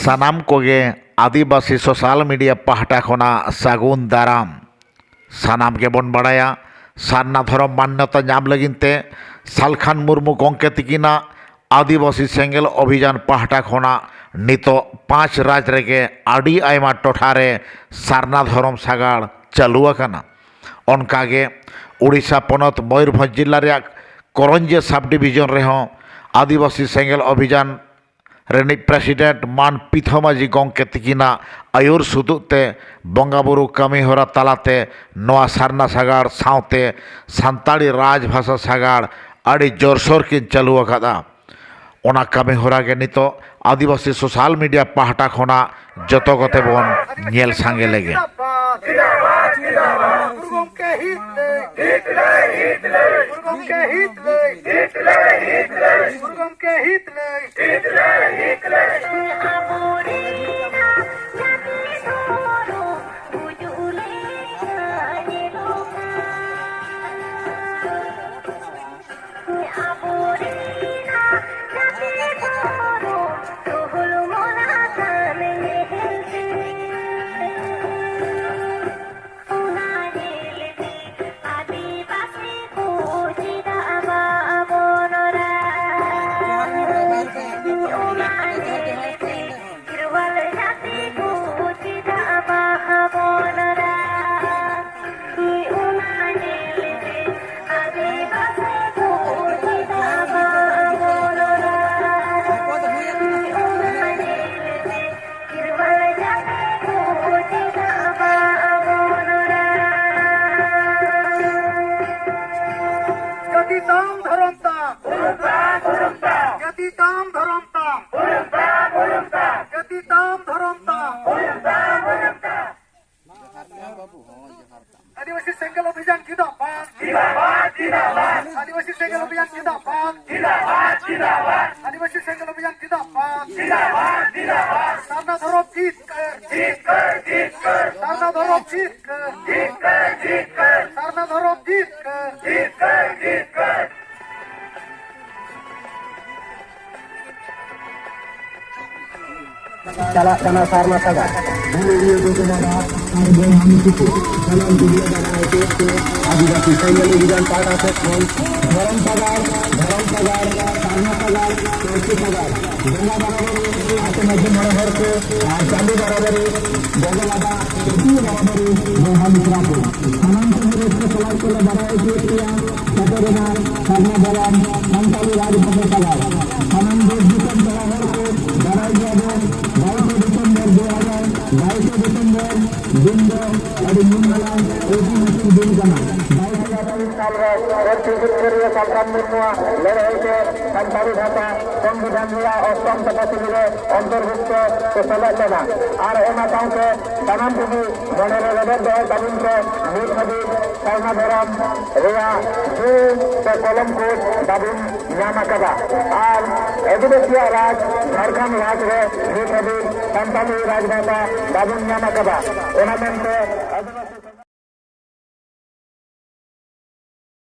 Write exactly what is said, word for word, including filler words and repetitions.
ᱥᱟᱱᱟᱢ ᱠᱚᱜᱮ ᱟᱹᱫᱤᱵᱟᱹᱥᱤ social media ᱯᱟᱦᱴᱟ ᱠᱷᱚᱱᱟᱜ ᱥᱟᱹᱜᱩᱱ ᱫᱟᱨᱟᱢ᱾ ᱥᱟᱱᱟᱢ ᱜᱮᱵᱚᱱ ᱵᱟᱲᱟᱭᱟ, ᱥᱟᱨᱱᱟ ᱫᱷᱚᱨᱚᱢ ᱢᱟᱱᱱᱚᱛᱟ ᱧᱟᱢ ᱞᱟᱹᱜᱤᱫ ᱛᱮ ᱥᱟᱞᱠᱷᱟᱱ ᱢᱩᱨᱢᱩ ᱜᱚᱢᱠᱮ ᱛᱤᱠᱤᱱᱟᱜ ᱟᱹᱫᱤᱵᱟᱹᱥᱤ ᱥᱮᱸᱜᱮᱞ ᱚᱵᱷᱤᱡᱟᱱ ᱯᱟᱦᱴᱟ ᱠᱷᱚᱱᱟᱜ ᱱᱤᱛᱚᱜ ᱯᱟᱸᱪ ᱨᱟᱡᱽ ᱨᱮᱜᱮ ᱟᱹᱰᱤ ᱟᱭᱢᱟ ᱴᱚᱴᱷᱟ ᱨᱮ ᱥᱟᱨᱱᱟ ᱫᱷᱚᱨᱚᱢ ᱥᱟᱜᱟᱲ ᱪᱟᱹᱞᱩ ᱟᱠᱟᱱᱟ᱾ ᱚᱱᱠᱟᱜᱮ ᱳᱰᱤᱥᱟ ᱯᱚᱱᱚᱛ ᱢᱚᱭᱩᱨᱵᱷᱚᱸᱡᱽ ᱡᱤᱞᱟ ᱨᱮᱭᱟᱜ ᱠᱚᱨᱚᱧᱡᱤᱭᱟᱹ ᱥᱟᱵ ᱰᱤᱵᱷᱤᱡᱚᱱ ᱨᱮᱦᱚᱸ ᱟᱹᱫᱤᱵᱟᱹᱥᱤ ᱥᱮᱸᱜᱮᱞ ᱚᱵᱷᱤᱡᱟᱱ ᱨᱤᱱᱤᱡ ᱯᱨᱮᱥᱤᱰᱮᱱᱴ ᱢᱟᱱ ᱯᱤᱛᱷᱚ ᱢᱟᱹᱡᱷᱤ ᱜᱚᱢᱠᱮ ᱛᱤᱠᱤᱱᱟᱜ ᱟᱹᱭᱩᱨ ᱥᱩᱛᱩᱜ ᱛᱮ ᱵᱚᱸᱜᱟ ᱵᱩᱨᱩ ᱠᱟᱹᱢᱤ ᱦᱚᱨᱟ ᱛᱟᱞᱟᱛᱮ ᱱᱚᱣᱟ ᱥᱟᱨᱱᱟ ᱥᱟᱜᱟᱲ ᱥᱟᱶᱛᱮ ᱥᱟᱱᱛᱟᱲᱤ ᱨᱟᱡᱽ ᱵᱷᱟᱥᱟ ᱥᱟᱜᱟᱲ ᱟᱹᱰᱤ ᱡᱳᱨᱥᱳᱨ ᱠᱤᱱ ᱪᱟᱹᱞᱩ ᱟᱠᱟᱫᱼᱟ᱾ ᱚᱱᱟ ᱠᱟᱹᱢᱤ ᱦᱚᱨᱟ ᱜᱮ ᱱᱤᱛᱚᱜ ᱟᱹᱫᱤᱵᱟᱹᱥᱤ ᱥᱳᱥᱟᱞ ᱢᱤᱰᱤᱭᱟ ᱯᱟᱦᱴᱟ ᱠᱷᱚᱱᱟᱜ ᱡᱚᱛᱚ ᱠᱚᱛᱮ ᱵᱚᱱ ᱧᱮᱞ ᱥᱟᱸᱜᱮ ᱞᱮᱜᱮ᱾ ᱜᱩᱨᱩ ᱜᱚᱢᱠᱮ ᱦᱤᱛ ᱞᱟᱹᱭ᱾ ᱜᱩᱨᱩ ᱜᱚᱢᱠᱮ ᱦᱤᱛ ᱞᱟᱹᱭ᱾ ᱜᱩᱨᱩ ᱜᱚᱢᱠᱮ ᱦᱤᱛ ᱞᱟᱹᱭ᱾ ᱡᱟᱹᱛᱤ ᱛᱟᱢ ᱫᱷᱚᱨᱚᱢ ᱛᱟᱢ᱾ ᱡᱟᱹᱛᱤ ᱛᱟᱢ ᱫᱷᱚᱨᱚᱢ ᱛᱟᱢ᱾ ᱡᱟᱹᱛᱤ ᱛᱟᱢ ᱫᱷᱚᱨᱚᱢ ᱛᱟᱢ᱾ ᱟᱹᱫᱤᱵᱟᱹᱥᱤ ᱥᱮᱸᱜᱮᱞ ᱚᱵᱷᱤᱡᱟᱱ ᱡᱤᱱᱫᱟᱵᱟᱫ᱾ ᱟᱹᱫᱤᱵᱟᱹᱥᱤ ᱥᱮᱸᱜᱮᱞ ᱚᱵᱷᱤᱡᱟᱱ ᱡᱤᱱᱫᱟᱵᱟᱫ᱾ ᱟᱹᱫᱤᱵᱟᱹᱥᱤ ᱥᱮᱸᱜᱮᱞ ᱚᱵᱷᱤᱡᱟᱱ ᱡᱤᱱᱫᱟᱵᱟᱫ᱾ ᱥᱟᱨᱱᱟ ᱫᱷᱚᱨᱚᱢ ᱡᱤᱛᱠᱟᱹᱨ᱾ ᱥᱟᱨᱱᱟ ᱫᱷᱚᱨᱚᱢ ᱡᱤᱛᱠᱟᱹᱨ᱾ ᱥᱟᱨᱱᱟ ᱫᱷᱚᱨᱚᱢ ᱡᱤᱛᱠᱟᱹᱨ᱾ ᱪᱟᱞᱟᱜ ᱠᱟᱱᱟ ᱥᱟᱨᱱᱟ ᱥᱟᱜᱟᱲ᱾ ᱵᱩᱨᱩ ᱤᱭᱟᱹ ᱫᱚ ᱠᱟᱱᱟ ᱨᱟᱜ ᱟᱨ ᱵᱚᱭᱦᱟ ᱢᱤᱥᱤ ᱠᱚ᱾ ᱥᱟᱱᱟᱢ ᱫᱩᱱᱤᱭᱟᱹ ᱫᱟᱬᱟ ᱦᱚᱪᱚᱭᱮᱫ ᱠᱚ ᱟᱹᱫᱤᱵᱟᱹᱥᱤ ᱥᱮᱸᱜᱮᱞ ᱚᱵᱷᱤᱡᱟᱱ ᱯᱟᱦᱴᱟ ᱥᱮᱫ ᱠᱷᱚᱱ ᱫᱷᱚᱨᱚᱢ ᱥᱟᱜᱟᱲ, ᱫᱷᱚᱨᱚᱢ ᱥᱟᱜᱟᱲ, ᱥᱟᱨᱱᱟ ᱥᱟᱜᱟᱲ, ᱯᱟᱹᱨᱥᱤ ᱥᱟᱜᱟᱲ, ᱵᱚᱸᱜᱟ ᱵᱟᱨᱟᱵᱟᱹᱨᱤ, ᱟᱹᱛᱩ ᱢᱟᱹᱡᱷᱤ ᱢᱚᱬᱮ ᱦᱚᱲ ᱠᱚ ᱟᱨ ᱪᱟᱸᱫᱳ ᱵᱟᱨᱟᱵᱟᱹᱨᱤ, ᱜᱚᱜᱚ ᱵᱟᱵᱟ, ᱟᱹᱛᱩ ᱵᱟᱨᱟᱵᱟᱹᱨᱤ, ᱵᱚᱭᱦᱟ ᱢᱤᱥᱨᱟ ᱠᱚ᱾ ᱥᱟᱱᱟᱢ ᱠᱚᱜᱮ ᱨᱟᱹᱥᱠᱟᱹ ᱥᱟᱞᱟᱜ ᱛᱮᱞᱮ ᱵᱟᱲᱟᱭ ᱦᱚᱪᱚᱭᱮᱫ ᱯᱮᱭᱟ, ᱥᱮᱴᱮᱨᱮᱱᱟ ᱥᱟᱨᱱᱟ ᱫᱷᱚᱨᱚᱢ ᱥᱟᱱᱛᱟᱲᱤ ᱨᱟᱡᱽ ᱵᱷᱟᱥᱟ ᱥᱟᱜᱟᱲ᱾ ᱥᱟᱱᱟᱢ ᱫᱮᱥ ᱫᱤᱥᱚᱢ ᱯᱮᱲᱟ ᱦᱚᱲ ᱠᱚ ᱵᱟᱲᱟᱭ ᱜᱮᱭᱟᱵᱚᱱ, ᱵᱟᱭᱤᱥᱮ ᱰᱤᱥᱮᱢᱵᱚᱨ ᱫᱩ ᱦᱟᱡᱟᱨ ᱵᱟᱭᱤᱥᱮ ᱰᱤᱥᱮᱢᱵᱚᱨ ᱫᱤᱱ ᱫᱚ ᱟᱹᱰᱤ ᱧᱩᱢ ᱦᱟᱞᱟᱝ ᱳᱭᱛᱤᱦᱟᱥᱤᱠ ᱫᱤᱱ ᱠᱟᱱᱟ᱾ ᱵᱟᱭᱤᱥᱮ ᱥᱟᱞ ᱨᱮ ᱯᱟᱹᱨᱥᱤ ᱡᱤᱛᱠᱟᱹᱨᱤᱭᱟᱹ ᱥᱟᱞᱠᱷᱟᱱ ᱢᱩᱨᱢᱩᱣᱟᱜ ᱞᱟᱹᱲᱦᱟᱹᱭ ᱛᱮ ᱥᱟᱱᱛᱟᱲᱤ ᱵᱷᱟᱥᱟ ᱥᱚᱝᱵᱤᱫᱷᱟᱱ ᱨᱮᱭᱟᱜ ᱚᱥᱴᱚᱢ ᱛᱚᱯᱚᱥᱤᱞᱤ ᱨᱮ ᱚᱱᱛᱚᱨᱵᱷᱩᱠᱛᱚ ᱠᱚ ᱥᱮᱞᱮᱫ ᱞᱮᱱᱟ᱾ ᱟᱨ ᱚᱱᱟ ᱥᱟᱶᱛᱮ ᱥᱟᱱᱟᱢ ᱠᱚᱜᱮ ᱢᱚᱱᱮ ᱨᱮ ᱨᱮᱵᱮᱫ ᱫᱚᱦᱚᱭ ᱛᱟᱵᱚᱱ ᱯᱮ, ᱱᱤᱛ ᱦᱟᱹᱵᱤᱡ ᱥᱟᱨᱱᱟ ᱫᱷᱚᱨᱚᱢ ᱨᱮᱭᱟᱜ ᱡᱩ ᱥᱮ ᱠᱚᱞᱚᱢ ᱠᱳᱰ ᱵᱟᱵᱚᱱ ᱧᱟᱢ ᱟᱠᱟᱫᱟ᱾ ᱟᱨ ᱟᱹᱫᱤᱵᱟᱹᱥᱤᱭᱟᱜ ᱨᱟᱡᱽ ᱡᱷᱟᱲᱠᱷᱚᱸᱰ ᱨᱟᱡᱽ ᱨᱮ ᱱᱤᱛ ᱦᱟᱹᱵᱤᱡ ᱥᱟᱱᱛᱟᱲᱤ ᱨᱟᱡᱽ ᱵᱷᱟᱥᱟ ᱵᱟᱵᱚᱱ ᱧᱟᱢ ᱟᱠᱟᱫᱟ᱾ ᱚᱱᱟ ᱢᱮᱱᱛᱮ ᱟᱹᱫᱤᱵᱟᱹᱥᱤ